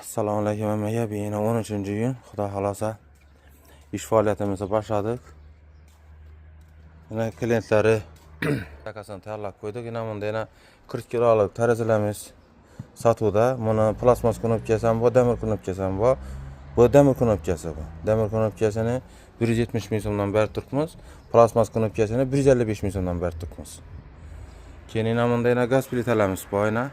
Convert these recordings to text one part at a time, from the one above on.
Assalomu alaykum hammaga. Bu yana 13-iyun. Xudo xolasa, ish faoliyatimizni boshladik. Mana klientlari zakazini tayyorlab qo'ydik. Yana bunda yana 40 kilolik tarazilarimiz sotuvda. Buni plastmas knopkasi ham bor, demir knopkasi ham bor. Bu demir knopkasi bu. Demir knopkasini 170 ming so'mdan berib turibmiz. Plastmas knopkasini 155 ming so'mdan berib turibmiz. Keyin yana bunda yana gaz plitalarimiz bor yana.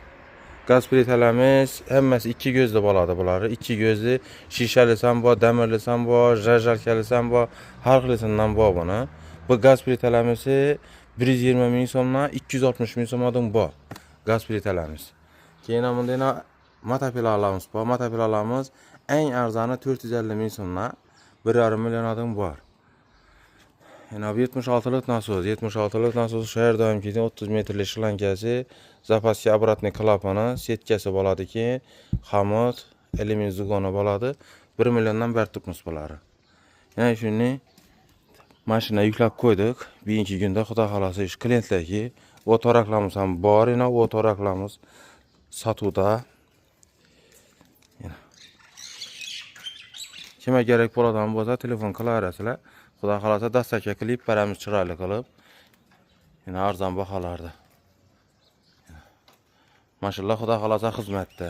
Gaz plitalarimiz hammasi ikki ko'zli bo'ladi bular. Ikki ko'zli, shishalisi ham bor, demirlisi ham bor, зажигалка lisi ham bor, har xilisidan bor buni. Bu gaz plitalarimiz 120 ming so'mdan 260 ming so'mdan bor gaz plitalarimiz. Keyin bunda yana motopilalarimiz bor. Motopilalarimiz eng arzoni 450 ming so'mdan 1,5 milliondan bor. Yana bu 76lik nasos, 76lik nasos har doimgidek 30 metrli shlankasi, запаска, обратный klapani, setkasi bo'ladi keyin, xomut, element zugoni bo'ladi. 1 milliondan berib turibmiz bularni. Yana shuni mashina yuklab qo'ydik. Buyinki kunda, Xudo xolasa, ish klientlarga o'toraklarimiz ham bor, yana o'toraklarimiz sotuvda. Yana. Kimga kerak bo'ladigan bo'lsa, telefon qilaverasizlar. Xudo xolasa, доставка qilib beramiz chiroyli qilib. Yana arzon baholarda. Mashallah, Xudo xolasa, xizmatda.